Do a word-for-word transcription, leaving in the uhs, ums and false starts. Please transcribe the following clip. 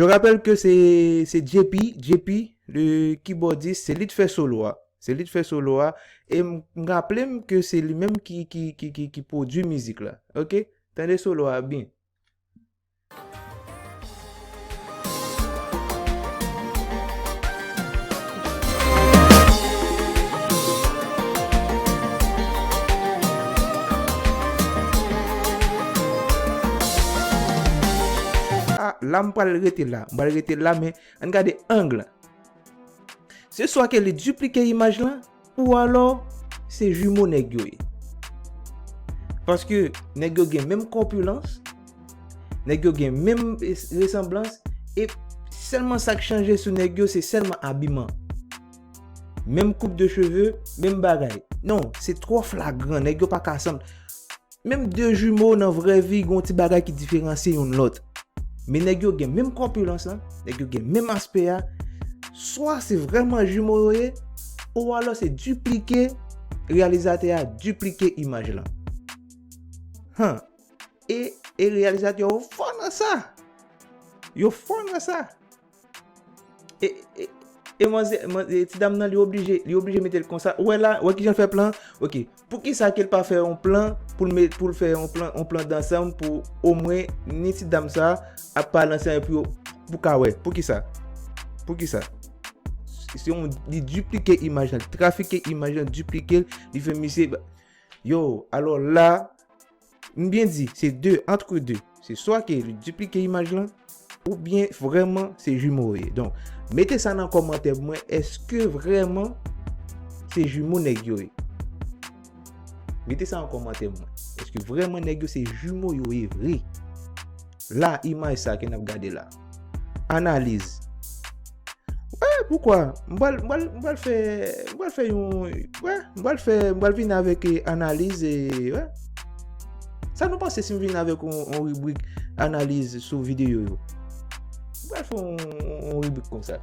Je rappelle que c'est c'est J P, J P, le keyboardiste, c'est li ki fè solo a. C'est li ki fè solo a. E m m raple m ke se li menm ki, ki, ki, ki, ki pwodui mizik la. Ok? Tande solo a byen. Ah, la m pral rete la. M pral rete la, men ann gade ang lan. Se swa ke li diplike imaj lan, ou alò se jimo nèg yo ye. Paske nèg yo gen menm kòpilans, nèg yo gen menm resanblans, e sèlman sa k chanje sou nèg yo, se sèlman abiman. Menm koup de cheve, menm bagay. Non, se twò flagran, nèg yo pa ka sanm. Menm de jimo nan vrè vi, gen yon ti bagay ki diferansye youn lòt. Men nèg yo gen menm kòpilans lan, nèg yo gen menm aspè a. Swa se vrèman jimo yo ye, ou alò se diplike, reyalizatè a diplike imaj lan. Han. E, e reyalizatè yo fò nan sa. Yo fò nan sa. E, e, e manzè, man- e ti dam nan, li oblije, li oblije mete l konsa. Ou wè la, ou wè kijan l fè plan? Ok. Poukisa ke l pa fè yon plan pou l met, pou l fè yon plan, yon plan dansanm pou omwen ni ti dam sa ap pale ansanm epi yo, pou ka wè? Poukisa? Poukisa? Se yon, li diplike imaj lan, li trafike imaj lan, diplike l, li fè misye ba- Yo, alò la, m byen di, se de, antre de. Se swa ke li diplike imaj lan, oubyen vrèman se jimo yo ye. Donk, mete sa nan kòmantè pou mwen, èske vrèman se jimo nèg yo ye? Mete sa nan kòmantè pou mwen. Èske vrèman nèg yo se jimo yo ye vre? La, imaj sa ke n ap gade la. Analiz. Wè, poukwa? M pral, m pral, m pral fè, m pral fè yon, wè, m pral fè, m pral vin avèk, eh, analiz, eh, wè. Sa nou panse si m vin avèk yon, yon ribrik analiz sou videyo yo? M pral fè yon, yon ribrik konsa.